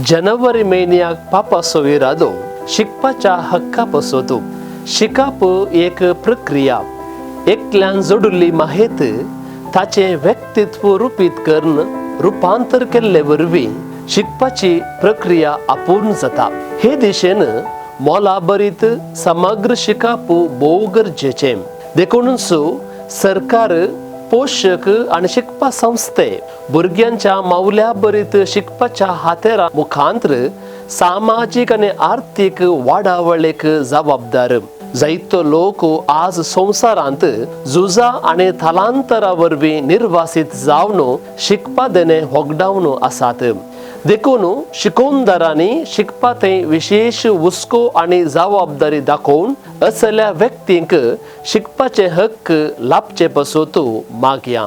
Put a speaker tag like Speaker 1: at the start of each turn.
Speaker 1: जानेवारी म्हयन्याक पापाचो इरादो शिकपाच्या हक्का पासत. शिकप एक प्रक्रिया. एकल्यान जोडिल्ली माहेत ताचें व्यक्तित्व रुपीत करून रुपांतर केल्ले वरवीं शिकपाची प्रक्रिया अपूर्ण जाता. हे दिशेन मोलाभरीत समग्र शिकप भोव गरजेचें. देखूनच सरकार, पोशक आनी शिकपा संस्थे भुरग्यांच्या मावल्या भरीत शिकपाच्या हातेरा मुखांत्र सामाजीक आनी आर्थीक वाडावळीक जबाबदार. जायतो लोक आज संवसारांत झुजा आनी थलांतरा वरवीं निर्वासीत जावन शिकपा देणे होगडावन आसात. देखून शिकोवणदारांनी शिकपा थंय विशेश हुस्को आनी जबाबदारी दाखोवन असल्या व्यक्तींक शिकपाचे हक्क लाभचे पासत मागया.